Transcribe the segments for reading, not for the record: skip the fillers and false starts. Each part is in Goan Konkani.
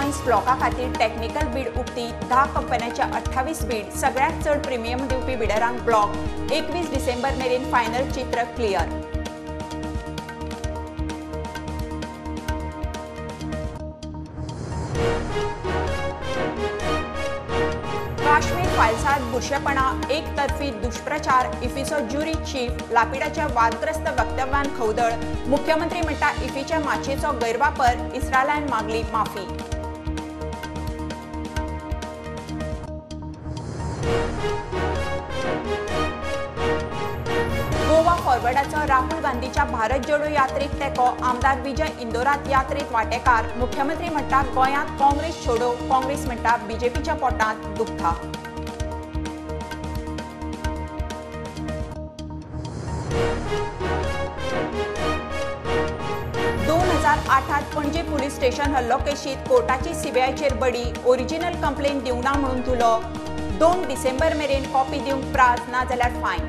28 ब्लॉका खातीर टेक्निकल बीड उक्ती, 10 कंपन्यांच्या 28 बीड, सगळ्यात चड प्रिमियम दिवपी बिडरांक ब्लॉक, 21 डिसेंबर मेरेन फायनल चित्र क्लियर। काश्मीर फायल्सात बुरशेपणा, एकतर्फी दुष्प्रचार, इफीचो ज्युरी चीफ लापिडाच्या वादग्रस्त वक्तव्यान खवदळ, मुख्यमंत्री म्हणटा इफीच्या माचयेचो गैरवापर, इस्रायलान मागली माफी। गोवा फॉरवर्डाचो राहुल गांधीच्या भारत जोडो यात्रेक तेंको, आमदार विजय इंदोरात यात्रेत वांटेकार, मुख्यमंत्री म्हणटा गोंयांत काँग्रेस छोडो, काँग्रेस म्हणटा बीजेपीच्या पोटांत दुखता। आठात पणजे पुलीस स्टेशन हल्लो केशीत कोर्टाची सीबीआयचेर बडी, ओरिजिनल कंप्लेन दिवंक ना म्हणून धुलो, 2 डिसेंबर मेरेन कॉपी दिवंक प्रास, ना जाल्यार फायन।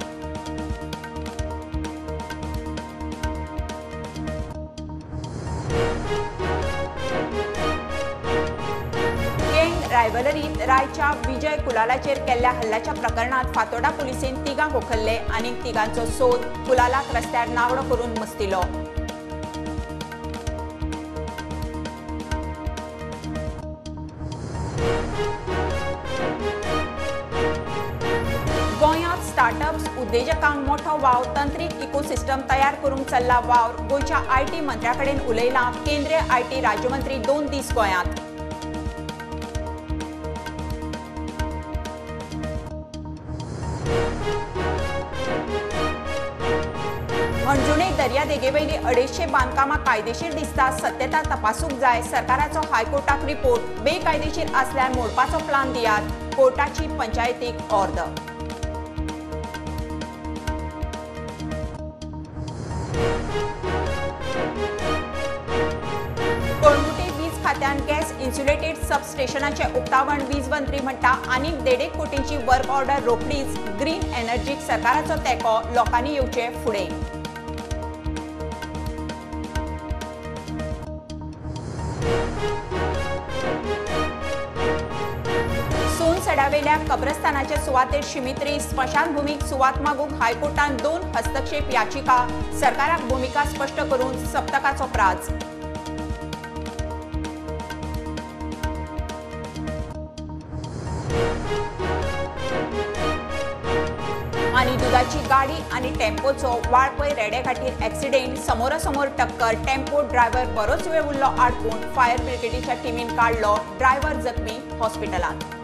गँग रायव्हलरीत रायच्या विजय कुलालाचेर केल्ल्या हल्ल्याच्या प्रकरणात फातोर्डा पुलिसेन तिगांक उखल्ले आनी तिगांचो सोद, कुलालाक रस्त्यार नावडो करून मस्तिलो। गोंयांत स्टार्टअप्स उद्देजकांक मोठो वाव, तंत्रीक इकोसिस्टम तयार करूंक चल्ला वावर, गोंयच्या IT मंत्र्या कडेन उलयलां केंद्रीय IT राज्यमंत्री 2 दीस गोंयांत। हणजुणे दर्यादेगेवयली 250 बांदकामां कायदेशीर दिसता, सत्यता तपासूंक जाय, सरकाराचो हायकोर्टाक रिपोर्ट, बेकायदेशीर आसल्यार मोडपाचो प्लान दियात, कोर्टाची पंचायतीक ऑर्द। कळंगुटे वीज खात्यान गॅस इन्सुलेटेड सबस्टेशनाचें उक्तावण, वीज मंत्री म्हणटा आनीक 1.5 कोटींची वर्क ऑर्डर रोखडीच, ग्रीन एनर्जीक सरकाराचो तेंको, लोकांनी येवचें फुडें। सोनसडावेल्या कब्रस्तानाचे सुवातेर शिमित्री स्मशानभूमीक सुवात मागूंक हायकोर्टान 2 हस्तक्षेप याचिका, सरकाराक भूमिका स्पश्ट करून सप्तकाचो प्राज। आनी दुदाची गाडी आनी टेम्पोचो वाळपय रेडे खातीर एक्सिडेंट, समोरासमोर टक्कर, टेम्पो ड्रायव्हर बरोच वेळ उरलो आडकून, फायर ब्रिगेडीच्या टिमीन काडलो, ड्रायव्हर जखमी, हॉस्पिटलांत।